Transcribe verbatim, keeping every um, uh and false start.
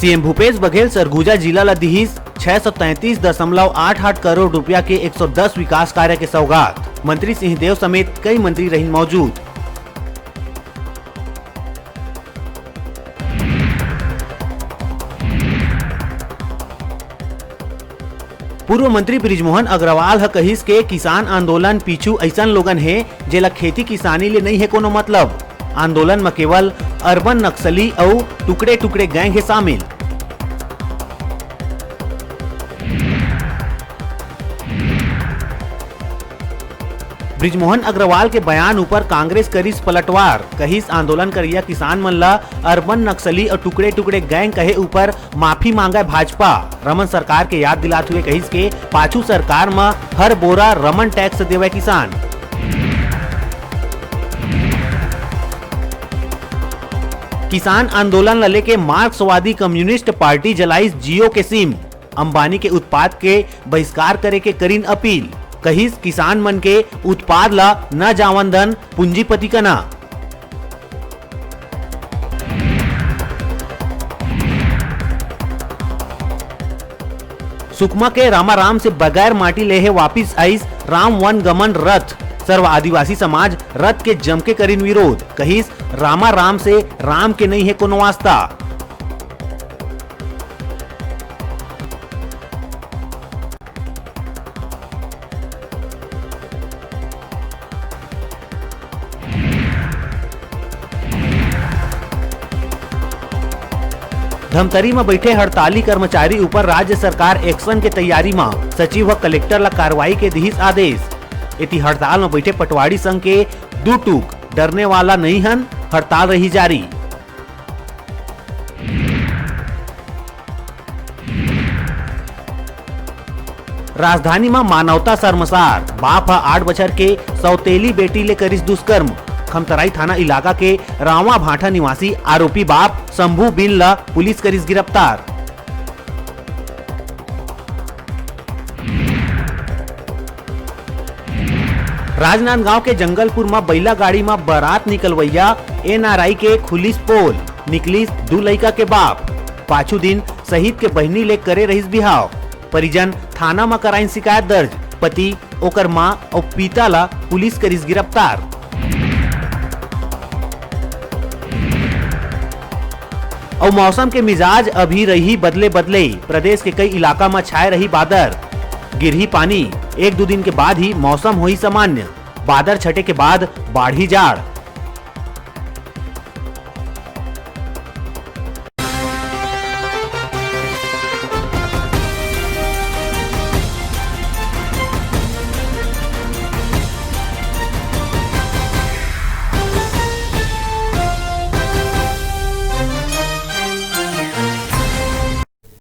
CM Bhupesh Baghel Surguja जिला ल दिहिस छह सौ तैंतीस दशमलव आठ आठ करोड़ रुपया के एक सौ दस विकास कार्य के सौगात। मंत्री सिंहदेव समेत कई मंत्री रहिन मौजूद। पूर्व मंत्री बृजमोहन अग्रवाल ह कहिस के किसान आंदोलन पीछू अइसन लोगन हे, जेला खेती किसानी ले नइ हे कोनो मतलब। आंदोलन म केवल अर्बन नक्सली अउ टुकड़े टुकड़े गैंग हे शामिल। बृजमोहन अग्रवाल के बयान ऊपर कांग्रेस करिस पलटवार, कहिस आंदोलन करइया किसान मन ला अर्बन नक्सली अउ टुकड़े टुकड़े गैंग कहे ऊपर माफी मांगय भाजपा। रमन सरकार के याद दिलात हुए कहिस के पाछू सरकार म हर बोरा रमन टैक्स देवय किसान। किसान आंदोलन ल लेके मार्क्सवादी कम्युनिस्ट पार्टी जलाइस जियो के सिम। अंबानी के उत्पाद के बहिष्कार करे के करिन अपील। कहिस किसान मन के उत्पाद ल न जावन दन पूंजीपति कना। सुकमा के रामाराम से बगैर माटी लेहे वापिस आइस राम वन गमन रथ। सर्व आदिवासी समाज रथ के जमके करिन विरोध, कहिस रामाराम से राम के नइ हे कोनो वास्ता। धमतरी म बइठे हड़ताली कर्मचारी ऊपर राज्य सरकार एक्शन के तैयारी म, सचिव ह कलेक्टर ल कार्रवाई के दिहिस आदेश। एती हड़ताल म बइठे पटवारी संघ के दू टूक, डरने वाला नइ हन, हड़ताल रही जारी। राजधानी म मानवता शर्मसार, बाप ह आठ बछर के सौतेली बेटी ले करिस दुष्कर्म। खमतराई थाना इलाका के रावा भाटा निवासी आरोपी बाप शंभू बिन ल पुलिस करिस गिरफ्तार। राजनांदगांव के जंगलपुर म बइला गाड़ी म बारात निकलवइया एनआरआई के खुलिस पोल, निकलिस दू लइका के बाप। पाछू दिन शहीद के बहिनी ले करे रहिस बिहाव। परिजन थाना म कराइन शिकायत दर्ज। पति, ओकर मां अउ पिता ला पुलिस करिस गिरफ्तार। अउ मौसम के मिजाज अभी रही बदले बदले। प्रदेश के कई इलाका म छाए रही बादर, गिरही पानी। एक दू दिन के बाद ही मौसम होही सामान्य। बादर छटे के बाद बाढ़ही जाड़।